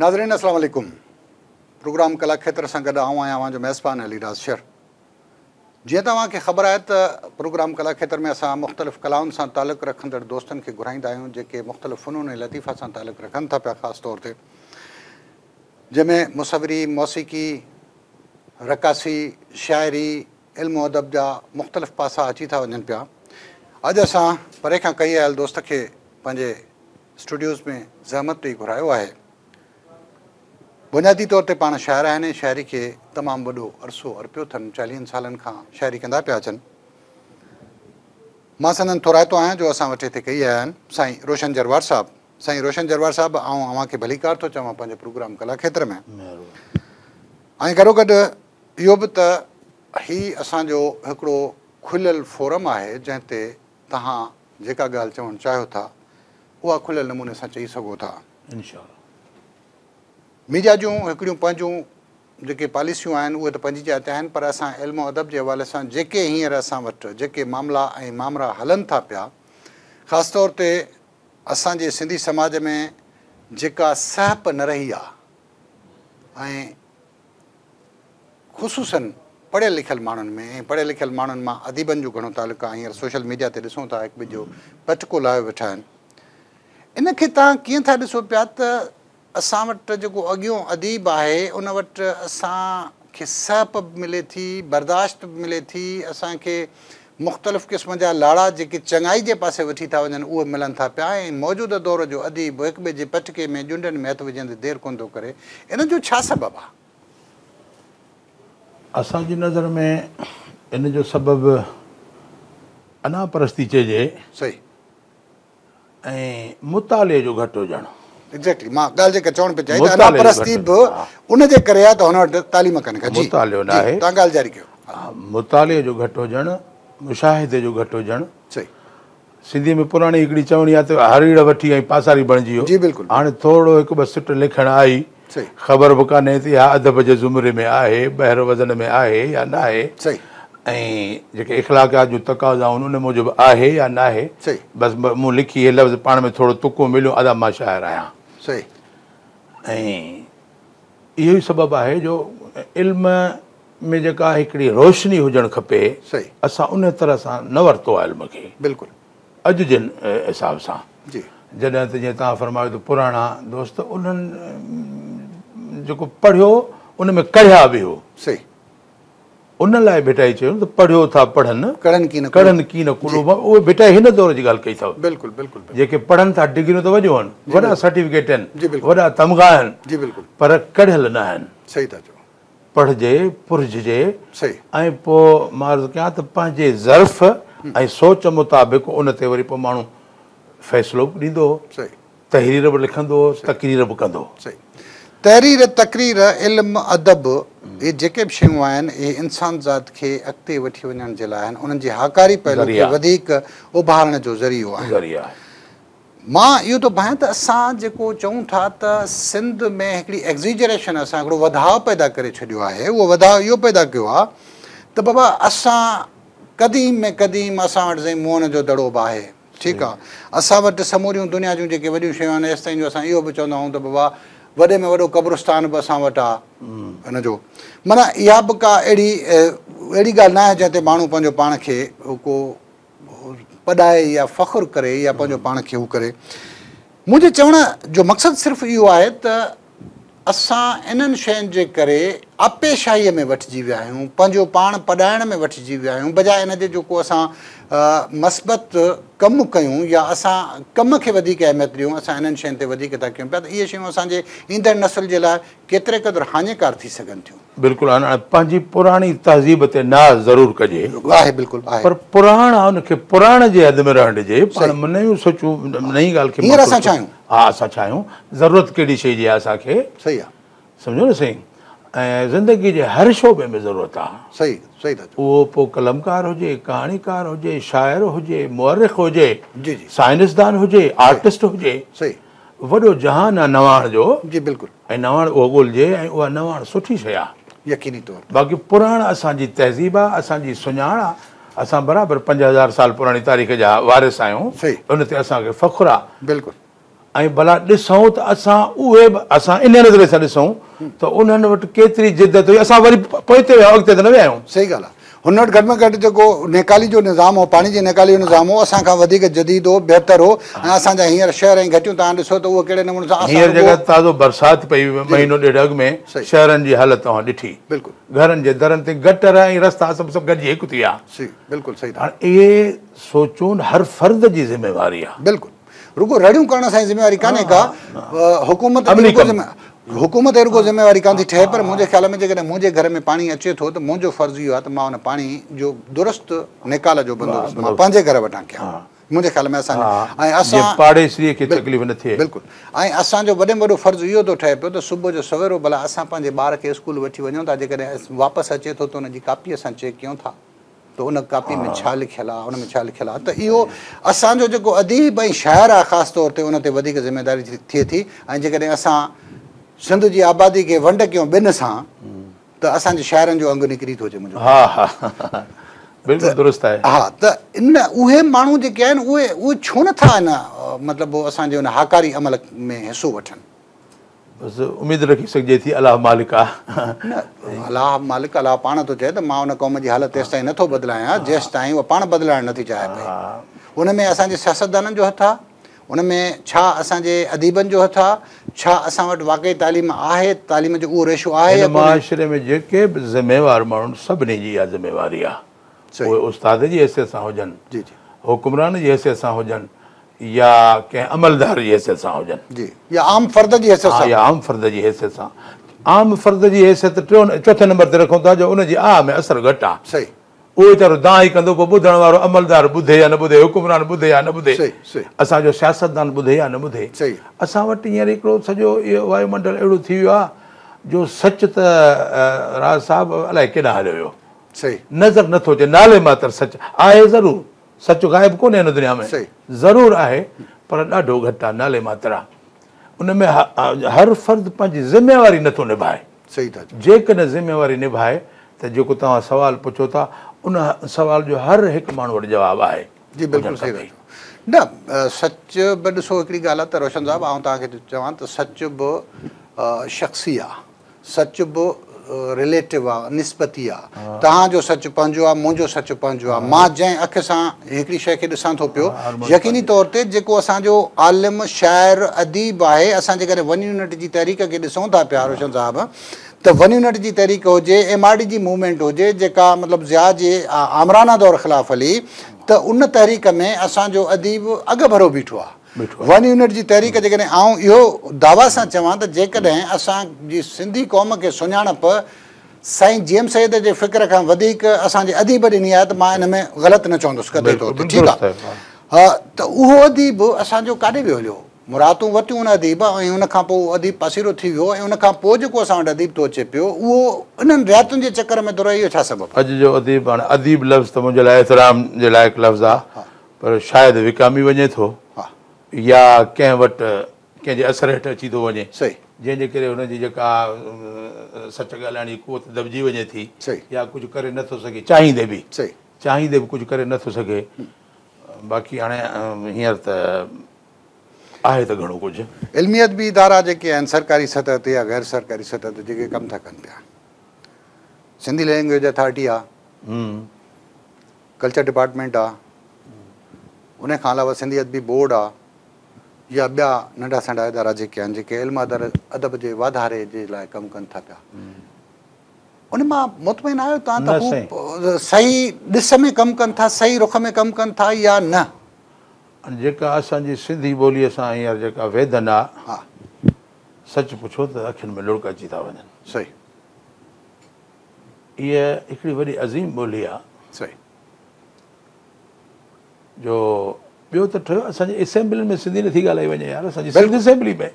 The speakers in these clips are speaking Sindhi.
ناظرين السلام عليڪم پروگرام ڪلا کيتر سان گڏ آئون آهيان اوهان جو ميزبان علي راز شر. جيئن ته اوهان کي خبر آهي ته پروگرام ڪلا کيتر ۾ اسان مختلف ڪلائن سان تعلق رکندڙ دوستن کي گهرائيندا آهيون جيڪي مختلف فنون ۽ لطيفه سان تعلق رکن ٿا پيا خاص طور تي جنهن ۾ مصوري، موسيقي، رقاصي، شاعري، علم و ادب جا مختلف پاسا اچي ٿا وڃن پيا. اڄ اسان پري کان ڪهي آيل دوست کي پنهنجي اسٽوڊيوز ۾ زحمت ڏئي گهرايو آهي. بنيادي طور تي پاڻ شاعر آهن ۽ شاعري کي تمام وڏو عرصو ارپيو اٿن، چاليهن سالن کان شاعري ڪندا پيا اچن. مان سندن ٿورائتو آهيان جو اسان وٽ هتي ڪهي آيا آهن. سائين روشن جروار صاحب. سائين روشن جروار صاحب آئون اوهان کي ڀليڪار ٿو چوان پنهنجي پروگرام ڪلا کيتر ۾. ۽ گڏوگڏ اهو به ته هي اسان جو هڪڙو کليل فورم آهي جنهن تي توهان جيڪا ڳالهه چوڻ چاهيو ٿا اها کليل نموني سان چئي سگهو ٿا. انشاء الله. ميڊيا جون هڪڙيون پنهنجون جيڪي پاليسيون آهن اهي ته پنهنجي جاء تي آهن پر اسان علم و ادب جي حوالي سان جيڪي هينئر اسان وٽ جيڪي معاملا ۽ مامرا هلن ٿا پيا خاص طور تي اسان جي سنڌي سماج ۾ جيڪا سهپ نه رهي آ ۽ خصوصاً پڙهيل لکيل ماڻهن ۾ ۽ پڙهيل لکيل ماڻهن مان اديبن جو گهڻو تعلق آهي هينئر سوشل ميڊيا تي ڏسون ٿا هڪ ٻئي جو پٽڪو لاهيو ويٺا آهن ان کي توهان ڪيئن ٿا ڏسو پيا ته اسان وٽ جيڪو اڳيون اديب آهي ان وٽ اسان کي سهپ به ملي ٿي برداشت به ملي ٿي اسان کي مختلف قسم جا لاڙا جيڪي چڱائي جي پاسي وٺي ٿا وڃن اهي ملن ٿا پيا ۽ موجوده دور جو اديب هڪ ٻئي جي پٽڪي ۾ ڄنڊن ۾ هٿ وجهندي دير ڪونه ٿو ڪري ان جو ڇا سبب آهي؟ اسان جي نظر ۾ ان جو سبب انا پرستي چئجي. صحيح. ۽ مطالعي جو گهٽ هجڻ. ايگزيڪٽلي مان ڳالهه جيڪا چوڻ پئي چاهي ته انا پرستي به ان جي ڪري آهي ته هن وٽ تعليم ڪانهي ڪا. جي مطالعو ناهي. توهان ڳالهه جاري ڪيو. مطالعي جو گهٽ هجڻ، مشاهدي جو گهٽ هجڻ. صحيح. سنڌيء ۾ پراڻي هڪڙي چوڻي آهي ته هريڙ وٺي ۽ پاساري بڻجي ويو. جي بلڪل. هاڻي ٿورڙو هڪ ٻه سٽ لکڻ آئي. صحيح. خبر به ڪانهي ته اها ادب جي زمري ۾ آهي، بحر وزن ۾ آهي يا ناهي. صحيح. ۽ جيڪي اخلاقيات جون تقاضائون ان موجب آهي يا ناهي. صحيح. بس مون لکي هي لفظ پاڻ ۾ ٿورو تڪو مليو ادا مان شاعر آهيان. صحيح. ۽ اهو ئي سبب آهي جو علم ۾ جيڪا هڪڙي روشني هجڻ کپي صحيح. اسان ان طرح سان نه ورتو آهي علم کي. بلڪل. اڄ جي حساب سان. جي. جڏهن ته جيئن توهان فرمايو ته پراڻا دوست انهن جيڪو پڙهيو ان ۾ ڪڙهيا به هو. صحيح. ان لاء ڀٽائي چيو ته پڙهيو ٿا پڙهن ڪڙهن ڪين ڪڙهن ڪين قلوب اهي ڀٽائي هن دور جي ڳالهه ڪئي اٿو. بلڪل بلڪل. جيڪي پڙهن ٿا ڊگريون ته وڏيون آهن وڏا سرٽيفڪيٽ آهن جي بلڪل. وڏا تمغا آهن جي بلڪل. پر ڪڙهيل نه آهن. صحيح ٿا چئو. پڙهجي پرجهجي صحيح. ۽ پوء مان عرض ڪيان ته پنهنجي ظرف ۽ سوچ مطابق ان تي وري پوء ماڻهو فيصلو به ڏيندو هو. صحيح. تحرير به لکندو هو، تقرير به ڪندو هو. صحيح. تحرير، تقرير، علم، ادب اهي جيڪي به شيون آهن اهي انسان ذات کي اڳتي وٺي وڃڻ جي لاء آهن، انهن جي هاڪاري پهلو کي وڌيڪ اڀارڻ جو ذريعو آهن. ذريعا آهن. مان اهو ٿو ڀانيان ته اسان جيڪو چئون ٿا ته سنڌ ۾ هڪڙي ايگزيجريشن اسان هڪڙو وڌاء پيدا ڪري ڇڏيو آهي، اهو وڌاء اهو پيدا ڪيو آهي ته بابا اسان قديم ۾ قديم اسان وٽ سائين موهن جو دڙو به آهي. ٺيڪ آ اسان وٽ سموريون دنيا جون جيڪي وڏيون شيون آهن ايستائين جو اسان اهو به چوندا آهيون ته بابا وڏي ۾ وڏو قبرستان به اسان وٽ آ ان جو معنيٰ اها به ڪا اهڙي اهڙي ڳالهه نه آهي جنهن تي ماڻهو پنهنجو پاڻ کي ڪو پڏائي يا فخر ڪري يا پنهنجو پاڻ کي هو ڪري منهنجي چوڻ جو مقصد صرف اهو آهي ته اسان انهن شين جي ڪري آپي شاهيء ۾ وٺجي ويا آهيون، پنهنجو پاڻ پڏائڻ ۾ وٺجي ويا آهيون، بجاء ان جي جو ڪو اسان مثبت ڪم ڪيون يا اسان ڪم کي وڌيڪ اهميت ڏيون، اسان انهن شين تي وڌيڪ ٿا ڪيون پيا ته اهي شيون اسان جي ايندڙ نسل جي لاء ڪيتري قدر هاڃيڪار ٿي سگهن ٿيون. بلڪل هاڻي پنهنجي پراڻي تهذيب تي ناز ضرور ڪجي. آهي بلڪل آهي. پر پراڻ آ ان کي پراڻ جي حد ۾ رهڻ ڏجي، پاڻ نيون سوچون نئين ڳالهه کي هينئر اسان ڇا آهيون؟ ها اسان ڇا آهيون، ضرورت ڪهڙي شيء جي آهي اسان کي. صحيح آ. سمجهو نه سائين ۽ زندگي جي هر شعبي ۾ ضرورت آ. صحيح صحيح ٿا چئو. اهو پوء قلمڪار هجي، ڪهاڻيڪار هجي، شاعر هجي، مؤرخ هجي، جي جي. سائنسدان هجي، آرٽسٽ هجي. صحيح. وڏو جهان آ نواڻ جو. جي بلڪل. ۽ نواڻ اهو ڳولجي ۽ اها نواڻ سٺي شيء آ. يقيني طور تي. باقي پراڻ اسان جي تهذيب آ، اسان جي سڃاڻ آ. اسان برابر 5000 سال پراڻي تاريخ جا وارث آهيون. صحيح. ان تي اسان کي فخر آ. بلڪل. ۽ ڀلا ڏسون ته اسان اهي به اسان ان نظريي سان ڏسون ته انهن وٽ ڪيتري جدت هئي اسان وري پوئتي ويا آهيون اڳتي ته نه ويا آهيون. صحيح ڳالهه آهي. هن وٽ گهٽ ۾ گهٽ جيڪو نيڪالي جو نظام هو پاڻي جي نيڪالي جو نظام هو اسان کان وڌيڪ جديد هو بهتر هو ۽ اسان جا هينئر شهر ۽ گهٽيون توهان ڏسو ته اهو ڪهڙي نموني سان اسان هينئر جيڪا تازو برسات پئي مهينو ڏيڍ اڳ ۾ شهرن جي حالت توهان ڏٺي بلڪل گهرن جي درن تي گٽر ۽ رستا سڀ سڀ گڏجي هڪ ٿي ويا. صحيح بلڪل صحيح هاڻ اهي سوچون هر فرد جي ذميواري آهي. بلڪل. رڳو رڙيون ڪرڻ سان ئي ذميواري ڪانهي ڪا حڪومت جي رڳو حڪومت جي رڳو ذميواري ڪانه ٿي ٺهي پر منهنجي خيال ۾ جيڪڏهن منهنجي گهر ۾ پاڻي اچي ٿو ته منهنجو فرض اهو آهي ته مان ان پاڻي جو درست نيڪال جو بندوبست مان پنهنجي گهر وٽان ڪيان منهنجي خيال ۾ اسان ۽ اسان پاڙيسري کي تڪليف نه ٿئي بلڪل ۽ اسان جو وڏي ۾ وڏو فرض اهو ٿو ٺهي پيو ته صبح جو سويرو ڀلا اسان پنهنجي ٻار کي اسڪول وٺي وڃون ٿا جيڪڏهن واپس اچي ٿو ته ان جي ڪاپي اسان چيڪ ڪيون ٿا ته ان ڪاپي ۾ ڇا لکيل آهي ان ۾ ڇا لکيل آهي ته اهو اسان جو جيڪو اديب ۽ شاعر آهي خاص طور تي ان تي وڌيڪ ذميداري ٿئي ٿي ۽ جيڪڏهن اسان سنڌ جي آبادي کي ونڊ ڪيون ٻن سان ته اسان جي شاعرن جو انگ نڪري ٿو اچي منهنجو ها ها بلڪل درست آهي. ها ته ان اهي ماڻهو جيڪي آهن اهي اهي ڇو نٿا ان مطلب اسان جي ان هاڪاري عمل ۾ حصو وٺن. بس اميد رکي سگهجي ٿي الله مالڪ آ. نه الله مالڪ الله پاڻ ٿو چئي ته مان ان قوم جي حالت تيستائين نه ٿو بدلايان جيستائين اها پاڻ بدلائڻ نه ٿي چاهي پئي. ان ۾ اسان جي سياستدانن جو هٿ آ؟ ان ۾ ڇا اسان جي اديبن جو هٿ آ؟ ڇا اسان وٽ واقعي تعليم آهي؟ تعليم جو اهو ريشو آهي يا هن ڪونهي؟ معاشري ۾ جيڪي به ذميوار ماڻهو آهن سڀني جي اها ذميواري آ. اهي استاد جي حيثيت سان هجن، حڪمران جي حيثيت سان هجن يا ڪنهن عملدار جي حيثيت سان هجن. جي يا عام فرد جي حيثيت سان. يا عام فرد جي حيثيت سان. عام فرد جي حيثيت ٽيون چوٿين نمبر تي رکون ٿا جو ان جي آه ۾ اثر گهٽ آ. صحيح. اهو ويچارو دانهن ئي ڪندو پوء ٻڌڻ وارو عملدار ٻڌي يا نه ٻڌي، حڪمران ٻڌي يا نه ٻڌي، اسان جو سياستدان ٻڌي يا نه ٻڌي. صحيح. اسان وٽ هينئر هڪڙو سڄو اهو وايو منڊل اهڙو ٿي ويو آ جو سچ ته راز صاحب الائي ڪيڏانهن هليو ويو. صحيح. نظر نٿو اچي نالي ماتر سچ آهي ضرور. سچ غائب ڪونهي هن دنيا ۾ ضرور آهي پر ڏاڍو گهٽ آهي نالي ماتر آهي ان ۾ هر فرد پنهنجي ذميواري نٿو نڀائي جيڪڏهن ذميواري نڀائي ته جيڪو توهان سوال پڇو ٿا ان سوال جو هر هڪ ماڻهو وٽ جواب آهي. جي بلڪل صحيح ٿا چئو. نه سچ به ڏسو هڪڙي ڳالهه آهي ته روشن صاحب آئون توهان کي چوان ته سچ به شخصي آهي سچ به رليٽو آ، نسبتي آ. توهان جو سچ پنهنجو آ، منهنجو سچ پنهنجو آ. مان جنهن اک سان هڪڙي شيء کي ڏسان ٿو پيو، يقيني طور تي جيڪو اسان جو عالم، شاعر، اديب آهي، اسان جيڪڏهن ون يونٽ جي تحريڪ کي ڏسون ٿا پيا روشن صاحب ته ون يونٽ جي تحريڪ هجي، ايم آر ڊي جي موومينٽ هجي جيڪا مطلب ضياء جي آمرانه دور خلاف هلي ته ان تحريڪ ۾ اسان جو اديب اڳڀرو بيٺو آ. ون يونٽ جي تحريڪ جيڪڏهن آئون اهو دعويٰ سان چوان ته جيڪڏهن اسان جي سنڌي قوم کي سڃاڻپ سائين جي ايم سيد جي فڪر کان وڌيڪ اسان جي اديب ڏني آهي ته مان ان ۾ غلط نه چوندس قطعي طور تي ٺيڪ آهي ته اهو اديب اسان جو ڪاڏي ويو هليو مراعتون ورتيون ان اديب ۽ ان کان پوء اهو اديب پاسيرو ٿي ويو ۽ ان کان پوء جيڪو اسان وٽ اديب ٿو اچي پيو اهو انهن رعايتن جي چڪر ۾ ٿو رهي اهو ڇا سبب آهي؟ اڄ جو اديب هاڻي اديب لفظ ته منهنجي لاء احترام جي لائق لفظ آهي پر شايد وڪامي وڃي ٿو يا ڪنهن وٽ ڪنهن جي اثر هيٺ اچي ٿو وڃي جنهن جي ڪري هن جي جيڪا سچ ڳالهائڻ جي قوت دٻجي وڃي ٿي يا ڪجهه ڪري نه ٿو سگهي چاهيندي به چاهيندي به ڪجهه ڪري نه ٿو سگهي باقي هاڻي هينئر ته آهي ته گهڻو ڪجهه. علمي ادبي ادارا جيڪي آهن سرڪاري سطح تي يا غير سرڪاري سطح تي جيڪي ڪم ٿا ڪن پيا سنڌي لينگويج اٿارٽي آهي ڪلچر ڊپارٽمينٽ آ ان کان علاوه سنڌي ادبي بورڊ آ يا ٻيا ننڍا سنڍا ادارا جيڪي آهن جيڪي علم ادب جي واڌاري جي لاء ڪم ڪن ٿا پيا ان مان مطمئن آهيو توهان ته هو صحيح ڏس ۾ ڪم ڪن ٿا صحيح رخ ۾ ڪم ڪن ٿا يا نه؟ جيڪا اسان جي سنڌي ٻوليء سان هينئر جيڪا ويڌن آ سچ پڇو ته اکين ۾ لڙڪ اچي ٿا وڃن. صحيح. هيء هڪڙي وڏي عظيم ٻولي آ. صحيح. جو ٻيو ته ٺهيو اسان جي اسيمبلين ۾ سنڌي نٿي ڳالهائي وڃي يار اسان جي سنڌ اسيمبلي ۾.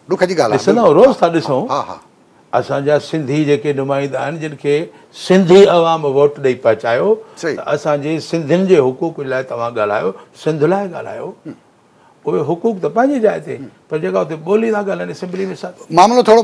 ڏک جي ڳالهه آ. ڏسندا آهيو روز ٿا ڏسون. ها ها. اسان جا سنڌي جيڪي نمائندا آهن جن کي سنڌي عوام ووٽ ڏئي پهچايو ته اسان جي سنڌين جي حقوق لاء توهان ڳالهايو سنڌ لاء ڳالهايو. اهي حقوق ته پنهنجي جاء تي پر جيڪا اتي ٻولي ٿا ڳالهائن اسيمبلي ۾ سا. معاملو ٿورو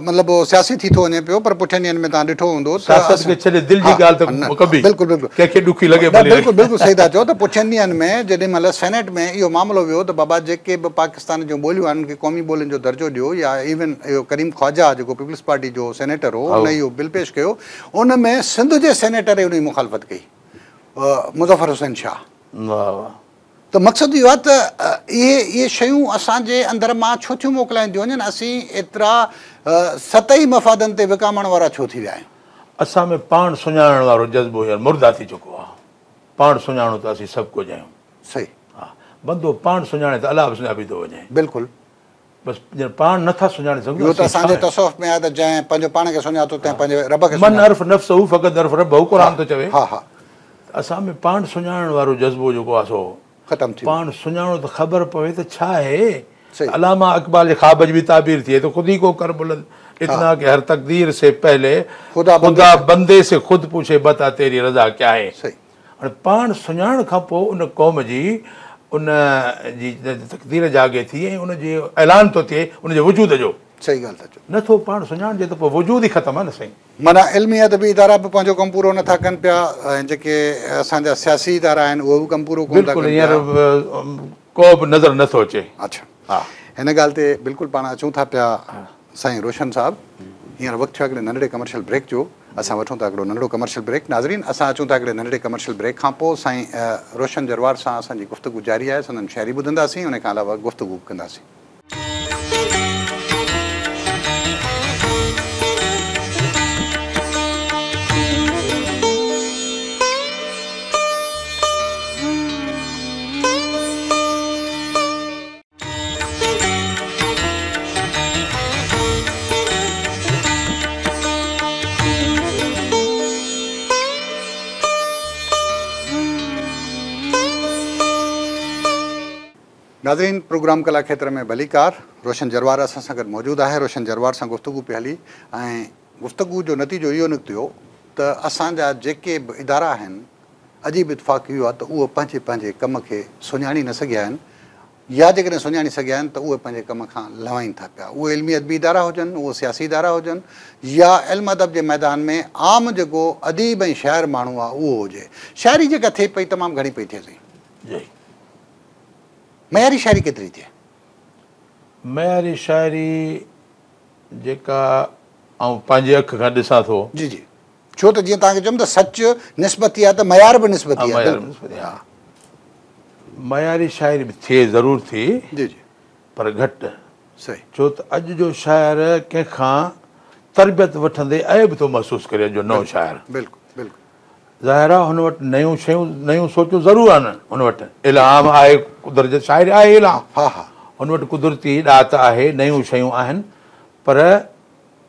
مطلب سياسي ٿي ٿو وڃي پيو پر پٺين ڏينهن ۾ توهان ڏٺو هوندو ته سياست کي ڇڏي دل جي ڳالهه ته ڪبي بلڪل بلڪل ڪنهن کي ڏکي لڳي ڀلي بلڪل بلڪل صحيح ٿا چئو ته پٺين ڏينهن ۾ جيڏي مهل سينيٽ ۾ اهو معاملو ويو ته بابا جيڪي به پاڪستان جون ٻوليون آهن انهن کي قومي ٻولين جو درجو ڏيو يا ايون اهو ڪريم خواجه جيڪو پيپلز پارٽي جو سينيٽر هو ان اهو بل پيش ڪيو ان ۾ سنڌ جي سينيٽر ان جي مخالفت ڪئي مظفر حسين شاهه. واهه واهه. ته مقصد اهو آهي ته اهي اهي شيون اسان جي اندر مان ڇو ٿيون موڪلائينديون وڃن، اسين ايترا سطحي مفادن تي وڪامڻ وارا ڇو ٿي ويا آهيون؟ اسان ۾ پاڻ سڃاڻڻ وارو جذبو هينئر مرده ٿي چڪو آهي. پاڻ سڃاڻو ته اسين سڀ ڪجهه آهيون. صحيح. ها بندو پاڻ سڃاڻي ته الله به سڃاپي ٿو وڃي. بلڪل. بس ڄڻ پاڻ نه ٿا سڃاڻي سگهون اهو ته اسان جي تصوف ۾ آهي ته جنهن پنهنجو پاڻ کي سڃاتو تنهن پنهنجي رب کي سڃاتو. من عرف نفسه فقد عرف ربه قرآن ٿو چوي. ها ها. ته اسان ۾ پاڻ سڃاڻڻ وارو جذبو جيڪو آهي سو ختم ٿي ويو. پاڻ سڃاڻو ته خبر پوي ته ڇا آهي. علامه اقبال جي خواب جي به تعبير ٿئي ته خود هي ڪو ڪر بلند اتنا ڪه هر تقدير سي پهلي خدا بندي سي خود پوڇي بتا تيري رضا ڪيا هي. هاڻي پاڻ سڃاڻڻ کان پوء ان قوم جي ان جي تقدير جاڳي ٿي ۽ ان جي اعلان ٿو ٿئي ان جي وجود جو. صحيح ڳالهه ٿا چئو. نه ٿو پاڻ سڃاڻجي ته پوء وجود ئي ختم آهي نه سائين. معنيٰ علمي ادبي ادارا به پنهنجو ڪم پورو نه ٿا ڪن پيا ۽ جيڪي اسان جا سياسي ادارا آهن اهي به ڪم پورو ڪونه ٿا بلڪل ڪن پيا. هينئر ڪو به نظر نه ٿو اچي. اڇا هن ڳالهه تي بلڪل پاڻ اچون ٿا پيا سائين روشن صاحب هينئر وقت ٿيو آهي هڪڙي ننڍڙي ڪمرشل بريڪ جو اسان وٺون ٿا هڪڙو ننڍڙو ڪمرشل بريڪ ناظرين اسان اچون ٿا هڪڙي ننڍڙي ڪمرشل بريڪ کان پوء سائين روشن جروار سان اسان جي گفتگو جاري آهي سندن شاعري ٻڌنداسين ان کان علاوه گفتگو به ڪنداسين. ناظرين پروگرام ڪلا کيتر ۾ ڀليڪار روشن جروار اسان سان گڏ موجود آهي روشن جروار سان گفتگو پئي هلي ۽ گفتگو جو نتيجو اهو نڪتو ته اسان جا جيڪي به ادارا آهن عجيب اتفاق اهو آهي ته اهي پنهنجي پنهنجي ڪم کي سڃاڻي نه سگهيا آهن يا جيڪڏهن سڃاڻي سگهيا آهن ته اهي پنهنجي ڪم کان لنوائين ٿا پيا. اهي علمي ادبي ادارا هجن، اهي سياسي ادارا هجن يا علم ادب جي ميدان ۾ عام جيڪو اديب ۽ شاعر ماڻهو آهي اهو هجي. شاعري جيڪا ٿئي پئي تمام گهڻي پئي ٿئي سائين. جي. معياري شاعري ڪيتري ٿئي؟ معياري شاعري جيڪا آئون پنهنجي اک کان ڏسان ٿو. جي جي. ڇو ته جيئن توهان کي چيم ته سچ نسبتي آهي ته معيار به نسبتي آهي. معيار به نسبتي آهي. معياري شاعري به ٿئي ضرور ٿي. جي جي. پر گهٽ. صحيح. ڇو ته اڄ جو شاعر ڪنهن کان تربيت وٺندي عيب ٿو محسوس ڪري اڄ جو نئون شاعر. بلڪل بلڪل. ظاهر آهي هن وٽ نيون شيون نيون سوچون ضرور آهن هن وٽ الهام آهي قدرت شاعري آهي الهام. ها ها. هن وٽ قدرتي ڏات آهي نيون شيون آهن پر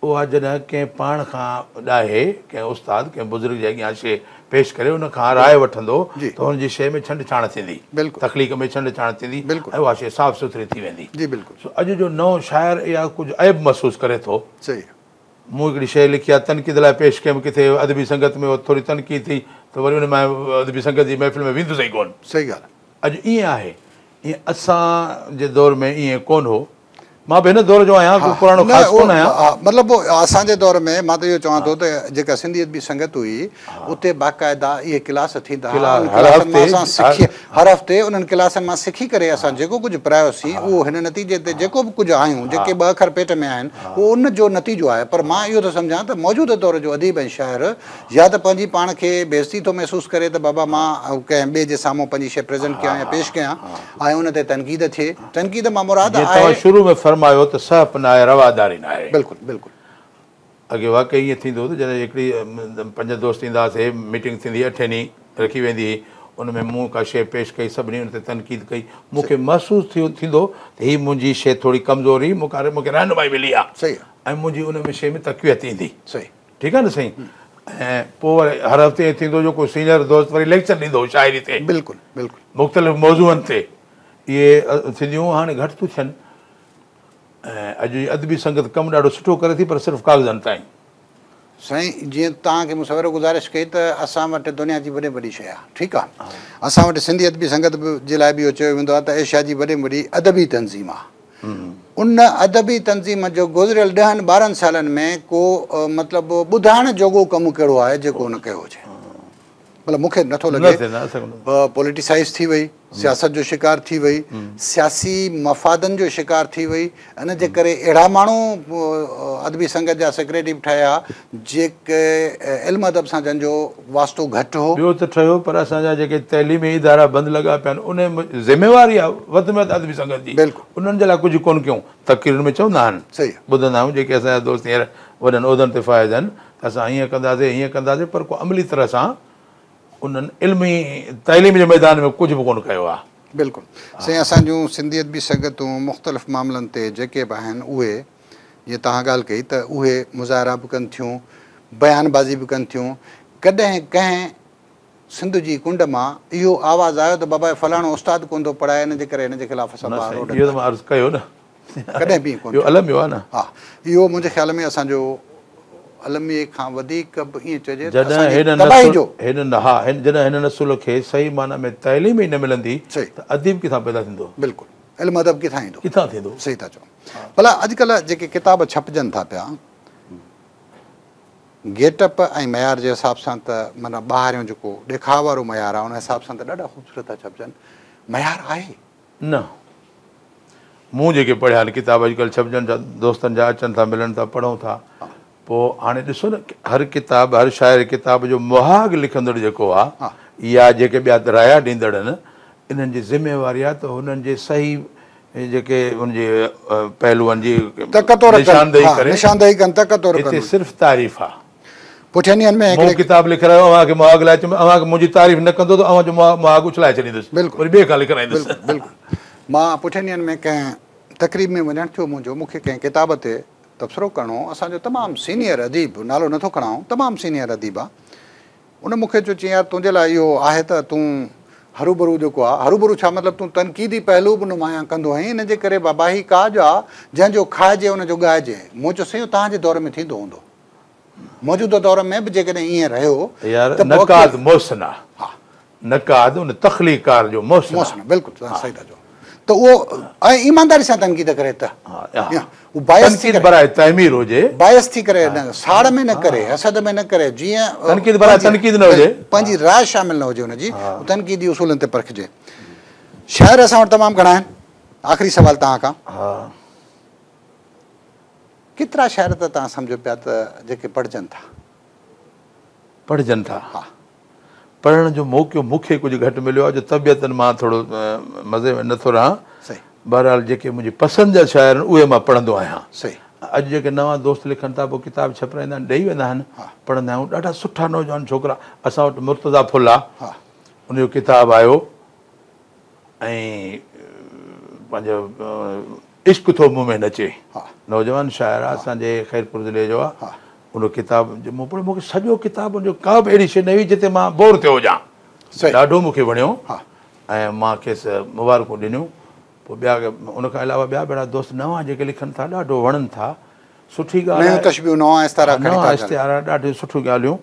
اها جڏهن ڪنهن پاڻ کان ڏاهي، ڪنهن استاد، ڪنهن بزرگ جي اڳيان شيء پيش ڪري ان کان راء وٺندو ته هن جي شيء ۾ ڇنڊ ڇاڻ ٿيندي، تخليق ۾ ڇنڊ ڇاڻ ٿيندي ۽ اها شيء صاف سٿري ٿي ويندي. سو اڄ جو نئون شاعر اها ڪجهه عيب محسوس ڪري ٿو. مون هڪڙي شيء لکي آهي، تنقيد لاء پيش ڪيم، ڪٿي ادبي سنگت ۾ ٿوري تنقيد ٿي ته وري ان مان ادبي سنگت جي محفل ۾ ويندس ئي ڪونه. اڄ ائين آهي، ائين اسان جي دور ۾ ائين ڪونه هو. مان به هن دور جو آهيان، ڪو پراڻو خاص ڪونه آهيان. مطلب اسان جي دور ۾ مان ته اهو چوان ٿو ته جيڪا سنڌي ادبي سنگت هئي اتي باقاعده اهي ڪلاس ٿيندا هئا، انهن ڪلاسن مان اسان سکي هر هفتي انهن ڪلاسن مان سکي ڪري اسان جيڪو ڪجهه پرايوسين اهو هن نتيجي تي جيڪو به ڪجهه آهيون جيڪي ٻه اکر پيٽ ۾ آهن اهو ان جو نتيجو آهي پر مان اهو ٿو سمجهان ته موجوده دور جو اديب ۽ شاعر يا ته پنهنجي پاڻ کي بيعزتي ٿو محسوس ڪري ته بابا مان ڪنهن ٻئي جي سامهون پنهنجي شيء پريزنٽ ڪيان يا پيش ڪيان ۽ ان تي تنقيد ٿئي. تنقيد مان مراد جيئن توهان آهي. شروع ۾ فرمايو ته سهپ ناهي رواداري ناهي. بلڪل بلڪل. اڳي واقعي ائين ٿيندو هو ته جڏهن هڪڙي پنج دوست ايندا هئاسي ميٽنگ ٿيندي هئي اٺين ڏينهن رکي ويندي هئي ان ۾ مون ڪا شيء پيش ڪئي سڀني ان تي تنقيد ڪئي مون کي محسوس ٿيندو ته هي منهنجي شيء ٿوري ڪمزور هئي مون کي رهنمائي ملي آهي صحيح ۽ منهنجي ان ۾ شيء ۾ تقويت ايندي. صحيح. ٺيڪ آ نه سائين ۽ پوء وري هر هفتي ائين ٿيندو جو ڪو سينئر دوست وري ليڪچر ڏيندو هو شاعري تي. بلڪل بلڪل. مختلف موضوعن تي اهي ٿينديون هيون هاڻي گهٽ ٿيون ٿين ۽ اڄ جي ادبي سنگت ڪم ڏاڍو سٺو ڪري ٿي پر صرف ڪاغذن تائين. سائين جيئن توهان کي مون سويرو گذارش ڪئي ته اسان وٽ دنيا جي وڏي ۾ وڏي شيء آهي ٺيڪ آهي اسان وٽ سنڌي ادبي سنگت جي لاء به اهو چيو ويندو آهي ته ايشيا جي وڏي ۾ وڏي ادبي تنظيم آهي ان ادبي تنظيم جو گذريل ڏهن ٻارهن سالن ۾ ڪو مطلب ٻڌائڻ جوڳو ڪم ڪهڙو آهي جيڪو هن ڪيو هجي مطلب مون کي نٿو لڳي پوليٽيسائز ٿي وئي سياست جو شڪار ٿي وئي سياسي مفادن جو شڪار ٿي وئي ان جي ڪري اهڙا ماڻهو ادبي سنگت جا سيڪريٽري به ٺهيا جيڪي علم ادب سان جن جو واسطو گهٽ هو. ٻيو ته ٺهيو پر اسان جا جيڪي تعليمي ادارا بند لڳا پيا آهن ان ذميواري آهي وڌ ۾ وڌ ادبي سنگت جي انهن جي لاء ڪجهه ڪونه ڪيون تقريرن ۾ چوندا آهن ٻڌندا آهيون جيڪي اسان جا دوست هينئر وڏن عهدن تي فائز آهن ته اسان هيئن ڪنداسين هيئن ڪنداسين پر ڪو عملي طرح سان انهن علمي تعليم جي ميدان ۾ ڪجهه به ڪونه ڪيو آهي. بلڪل سائين اسان جون سنڌي ادبي سنگتون مختلف معاملن تي جيڪي به آهن اهي جيئن توهان ڳالهه ڪئي ته اهي مظاهرا به ڪن ٿيون بيان بازي به ڪن ٿيون ڪڏهن ڪنهن سنڌ جي ڪنڊ مان اهو آواز آيو ته بابا فلاڻو استاد ڪونه ٿو پڙهائي ان جي ڪري هن جي خلاف اسان ٻاهر روڊن تي اهو ته مان عرض ڪيو نه ڪڏهن به ائين ڪونه ٿيو. اهو الميو آهي نه. ها اهو منهنجي خيال ۾ اسان جو الميي کان وڌيڪ به ائين چئجي ته اسان جي تباهي جو. جڏهن ها جڏهن هن نسل کي صحيح معنيٰ ۾ تعليم ئي نه ملندي ته اديب ڪٿان پيدا ٿيندو. بلڪل علم ادب ڪٿان ايندو. ڪٿان ٿيندو. صحيح ٿا چئو. ڀلا اڄڪلهه جيڪي ڪتاب ڇپجن ٿا پيا گيٽ اپ ۽ معيار جي حساب سان ته معنيٰ ٻاهريون جيڪو ڏيکاء وارو معيار آهي ان حساب سان ته ڏاڍا خوبصورت ٿا ڇپجن معيار آهي؟ نه. مون جيڪي پڙهيا آهن ڪتاب اڄڪلهه ڇپجن ٿا دوستن جا اچن ٿا ملن ٿا پڙهون ٿا پوء هاڻي ڏسو نه هر ڪتاب هر شاعر ڪتاب جو مهاڳ لکندڙ جيڪو آهي يا جيڪي ٻيا رايا ڏيندڙ آهن انهن جي ذميواري آهي ته هنن جي صحيح جيڪي ان جي پهلوئن جي نشاندهي ڪري نشاندهي ڪن تڪ طور هتي صرف تعريف آهي. پٺين ڏينهن ۾ مون ڪتاب لکرايو اوهان کي مهاڳ لاء چيم اوهان منهنجي تعريف نه ڪندو ته اوهان جو مهاڳ اڇلائي ڇڏيندس وري ٻئي کان لکرائيندس. بلڪل بلڪل مان پٺين ڏينهن ۾ ڪنهن تقريب ۾ وڃڻ ٿيو منهنجو مون کي ڪنهن ڪتاب تي تبصرو ڪرڻو هو اسان جو تمام سينيئر اديب نالو نٿو کڻان آئون تمام سينيئر اديب آ ان مون کي چيو چيائين يار تنهنجي لاء اهو آهي ته تون هروڀرو جيڪو آ هروڀرو ڇا مطلب تون تنقيدي پهلو به نمايان ڪندو آهين ان جي ڪري بابا هي ڪاڄ آ جنهن جو کائجي ان جو ڳائجي مون چيو سائين اهو توهان جي دور ۾ ٿيندو هوندو موجوده دور ۾ به جيڪڏهن ائين رهيو يار ته پوء نقاد محسن آ. ها. نقاد ان تخليقڪار جو محسن آ. محسن آ بلڪل توهان صحيح ٿا چئو ته اهو ۽ ايمانداري سان تنقيد ڪري ته ها هو بايس ٿي تنقيد براء تعمير هجي. بايس ٿي ڪري نه ساڙ ۾ نه ڪري حسد ۾ نه ڪري جيئن تنقيد براء تنقيد نه هجي. پنهنجي راء شامل نه هجي ان جي تنقيدي اصولن تي پرکجي. شاعر اسان وٽ تمام گهڻا آهن آخري سوال توهان کان. ها. ڪيترا شعر ته توهان سمجهو پيا ته جيڪي پڙهجن ٿا. پڙهجن ٿا. ها. پڙهڻ جو موقعو مون کي ڪجهه گهٽ مليو آهي جو طبيعتن مان ٿورو مزي ۾ نٿو رهان. صحيح. بهرحال جيڪي منهنجي پسند جا شاعر آهن اهي مان پڙهندو آهيان. صحيح. اڄ جيڪي نوان دوست لکن ٿا پوء ڪتاب ڇپرائيندا آهن ڏئي ويندا آهن. ها. پڙهندا آهيون ڏاڍا سٺا نوجوان ڇوڪرا اسان وٽ مرتضيٰ ڦل آهي. ها. ان جو ڪتاب آيو. ۽ پنهنجو عشق ٿو مون ۾ نچي نوجوان شاعر آ اسان جي خيرپور ضلعي جو آ ان ڪتاب مون پڙهيو مون کي سڄو ڪتاب ان جو ڪا به اهڙي شيء نه هئي جتي مان بور ٿيو هجان ڏاڍو مون کي وڻيو ۽ مان کيس مبارڪون ڏنيون پوء ٻيا ان کان علاوه ٻيا به اهڙا دوست نوان جيڪي لکن ٿا ڏاڍو وڻن ٿا سٺي ڳالهه نيون تشبيهون نوان استعارا کڻي ٿا نوان استعارا ڏاڍيون سٺيون ڳالهيون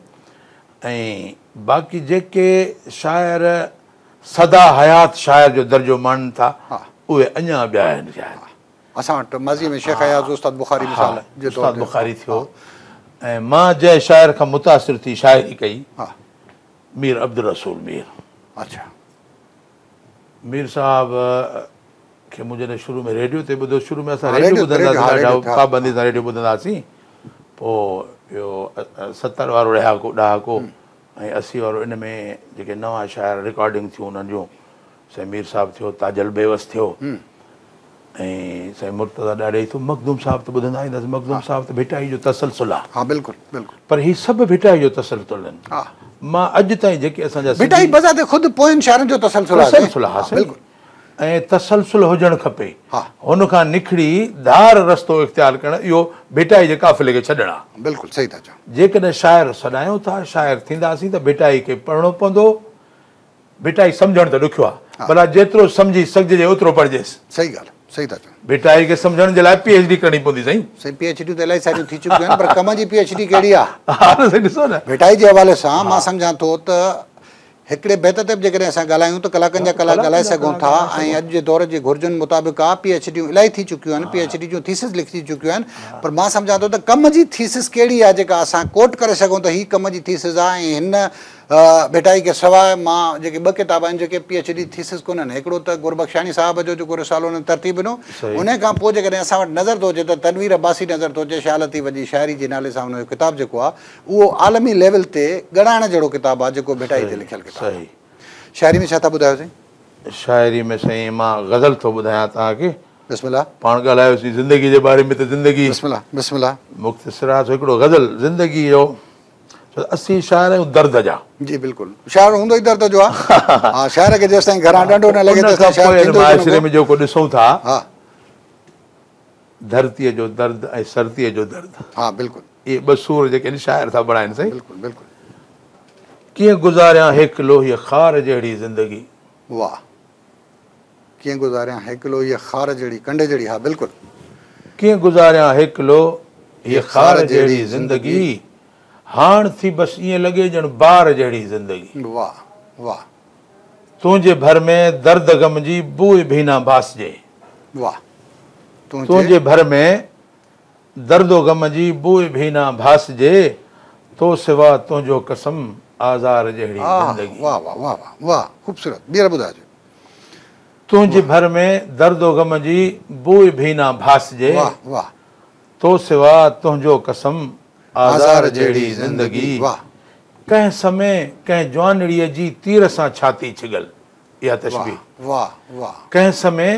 ۽ باقي جيڪي شاعر سدا حيات شاعر جو درجو ماڻين ٿا، اهي اڃا ٻيا آهن شايد. اسان وٽ ماضيء ۾ شيخ اياز، استاد بخاري مثال جي طور تي. استاد بخاري ٿيو ۽ مان جنهن شاعر کان متاثر ٿي شاعري ڪئي، مير عبدالرسول مير. اڇا. مير صاحب کي مون جڏهن شروع ۾ ريڊيو تي ٻڌو، شروع ۾ اسان ريڊيو ٻڌندا هئاسين، ڏاڍا پابندي سان ريڊيو ٻڌندا هئاسين، پوء اهو ستر وارو ڏهاڪو ۽ 80 وارو ان ۾ جيڪي نوان شاعر رڪارڊنگ ٿيون انهن جون سائين مير صاحب ٿيو تاجل بيوس ٿيو ۽ سائين مرتضيٰ ڏاڏاهي ٿيو مخدوم صاحب ته ٻڌندا اينداسين مخدوم صاحب ته ڀٽائي جو تسلسل آ. ها بلڪل بلڪل. پر هي سڀ ڀٽائي جو تسلسل آهن. ها. مان اڄ تائين جيڪي اسان جا ڀٽائي بذات خود پوين شاعرن جو تسلسل آ. تسلسل آ ها سائين. ۽ تسلسل هجڻ کپي. ها. هن کان نکڙي ڌار رستو اختيار ڪرڻ اهو ڀٽائي جي قافلي کي ڇڏڻ آ. بلڪل صحيح ٿا چئو. جيڪڏهن شاعر سڏايون ٿا، شاعر ٿينداسين ته ڀٽائي کي پڙهڻو پوندو. ڀٽائي سمجهڻ ته ڏکيو آ. ڀلا جيترو سمجهي سگهجي اوترو پڙهجيس. صحيح ڳالهه. صحيح ٿا چئو. ڀٽائي کي سمجهڻ جي لاء پي ايڇ ڊي ڪرڻي پوندي سائين. سائين پي ايڇ ڊيون ته الاهي ساريون ٿي چڪيون آهن پر ڪم جي پي ايڇ ڊي ڪهڙي آ؟ ها نه سائين ڏسو نه. ڀٽائي جي حوالي سان مان سمجهان ٿو ته هڪڙي بيت تي به جيڪڏهن اسان ڳالهايون ته ڪلاڪن جا ڪلاڪ ڳالهائي سگهون ٿا ۽ اڄ جي دور جي گهرجن مطابق آ پي ايڇ ڊيون الاهي ٿي چڪيون آهن پي ايڇ ڊي جون ٿيسز لکجي چڪيون آهن پر مان سمجهان ٿو ته ڪم جي ٿيسز ڪهڙي آ جيڪا اسان ڪوٽ ڪري سگهون ته هي ڪم جي ٿيسز آ ۽ هن ڀٽائي کي سواء مان جيڪي ٻه ڪتاب آهن جيڪي پي ايڇ ڊي ٿيسز ڪونهن هڪڙو ته گربخشاڻي صاحب جو جيڪو رسالو هن ترتيب ڏنو انهي کان پوء جيڪڏهن اسان وٽ نظر ٿو اچي ته تنوير عباسي نظر ٿو اچي شاهه لطيف جي شاعري جي نالي سان هن جو ڪتاب جيڪو آ اهو عالمي ليول تي ڳڻائڻ جهڙو ڪتاب آ جيڪو ڀٽائي تي لکيل ڪتاب آ. شاعري ۾ ڇا ٿا ٻڌايو سائين؟ شاعري ۾ سائين مان غزل ٿو ٻڌايان توهان کي. بسم الله. پاڻ ڳالهايوسين زندگي جي باري ۾ ته زندگي. بسم الله بسم الله. مختصر آ سو هڪڙو غزل زندگي جو ڇو ته اسين شاعر آهيون درد جا. جي بلڪل شاعر هوندو ئي درد جو آ. ها شاعر کي جيستائين گهران ڏنڊو نه لڳي تيستائين شاعر ٿيندو ئي ڪونه ڪو. معاشري ۾ جيڪو ڏسون ٿا. ها. ڌرتيء جو درد ۽ سرتيء جو درد. ها بلڪل. اهي ٻه سور جيڪي آهن شاعر ٿا بڻائن سائين. بلڪل بلڪل. ڪيئن گذاريان هيڪلو هيء خار جهڙي زندگي. واه. ڪيئن گذاريان هيڪلو هيء خار جهڙي ڪنڊي جهڙي ها بلڪل. ڪيئن گذاريان هيڪلو هيء خار جهڙي زندگي. هاڻ ٿي بس ائين لڳي ڄڻ بار جهڙي زندگي. واه واه. تنهنجي ڀر ۾ درد غم جي بوء ڀي نه ڀاسجي. واه. تنهنجي ڀر ۾. درد و غم جي بوء ڀي نه ڀاسجي، تو سوا تنهنجو قسم آزار جهڙي زندگي. واه واه واه واه واه خوبصورت ٻيهر ٻڌائجو. تنهنجي ڀر ۾ درد و غم جي بوء ڀي نه ڀاسجي، واه واه. تو سوا تنهنجو قسم آزار جهڙي زندگي. واه. ڪنهن سمي ڪنهن جوانڙيء جي تير سان ڇاتي ڇڳل. اها تشبيهه. واه واه. ڪنهن سمي